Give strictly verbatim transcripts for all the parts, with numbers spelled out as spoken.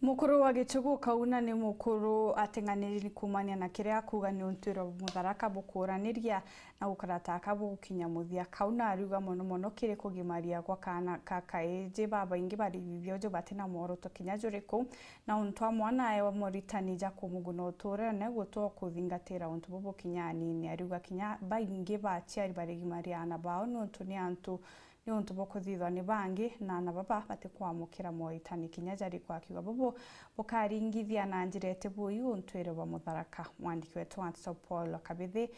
Mukuru wa Gichugu Kauna ni mukuru ateng'aniri kuumania na kiria akuuga ni untwiro bwa Mutharaka bukuuraniria na gukara ta aka bugukinya muthia. Kauna ariuga mono mono kiri kugimaria gwa kaana ka kaiji, babaingi bari bibiojo bati na mworoto kinya juriku, na untu a mwana ewa moritani ja kumuguna uturene gutwa kuthingatira untu bubu kinya anini. Ariuga kinya baingi ba aciari barigimaria aana bao niuntu ni antu Niuntu bwa kuthithwa ni bangi, na aana baba batikwamukira moritani kinya jarikwa, akiuga bubu bukaringithia na njira iti bui untwire bwa Mutharaka. Mwandiki wetu wa nteto Paul Kabithi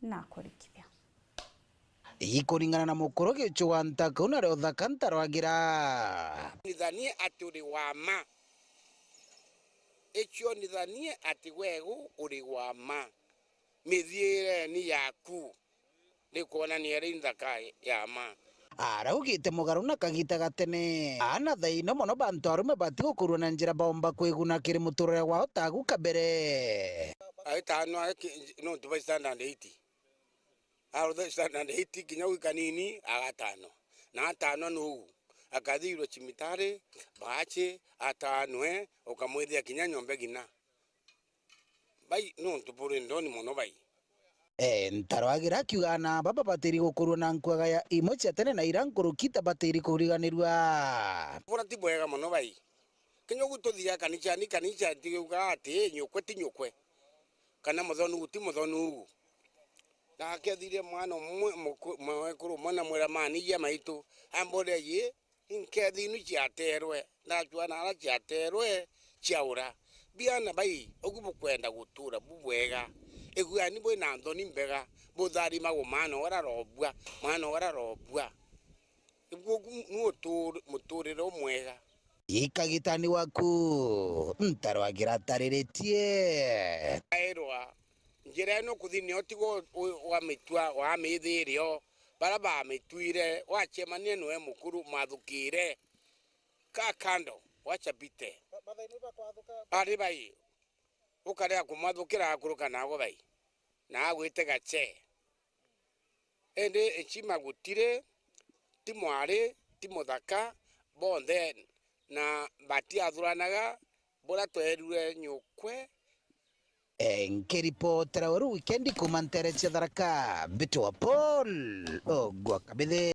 nakurikithia. Ikuringana na mukuru Gichugu wa Ntakau na Riothaka Ntarwagira. Nithanie ati uri wa ma. Icio nithanie ati wegu uri wa ma. Mithiireni yaku. Ni kwonania ri nthaka ya ma. Araugite mugaru na kagita ga tene, aana thaino mono bantu arume batigukurua na njira baumba kwiguna kiri muturire wao tagu kabere. Aitano aki-, nontu bai standard eight. Arutha standard eight kinya wi kanini agatano. Na atano nugu. Akathirwe cimitari, baachi, atanwe, ukamwithia kinya nyombe gina. Bai nontu buri ndoni mono bai. E, Ntarwagira akiuga aana baba batiri gukurua na nkuaga ya imwe cia tene na ira nkuruki ta batiri kuriganirua. Bura ti bwega mono bai. Kinya ugu tuthiaga kanicani, kanica tigiugaga ati, "Ii, nyukwe ti nyukwe." Kana muthonu ti muthonu ugu. Na akethire mwana umwe muku-, mwekuru umwe na mwira, "Manigia maitu." Ambore, "Ii, inkethi inu ciaterwe, ndacua na ara ciaterwe ciaura. Biana bai, ugu bukwenda gutura bu bwega. Iguani bwi na nthoni mbega, butharimagwo mwana ura robua, mwana ura robua. Ibu ugu nu utu-, muturire umwega." Ikagitani waku, Ntarwagira atariritie. Airwa, njira ino kuthi nio tiga u-, u-, wamitua, wamithirio, bara bamitwire, wacemania nwe mukuru, mwathukire. Ka kando, wacha bite. Ari bai, ukarega kumwathukira akuruka nago bai, na agwite gache. Indi icima gutiri, ti mwari, ti muthaka, bonthe na batiathuranaga, buria twerue nyukwe. E, nkiripotera weru wikendi kuuma ntere cia Tharaka, mbitwa Paul Ogwa Kabithi.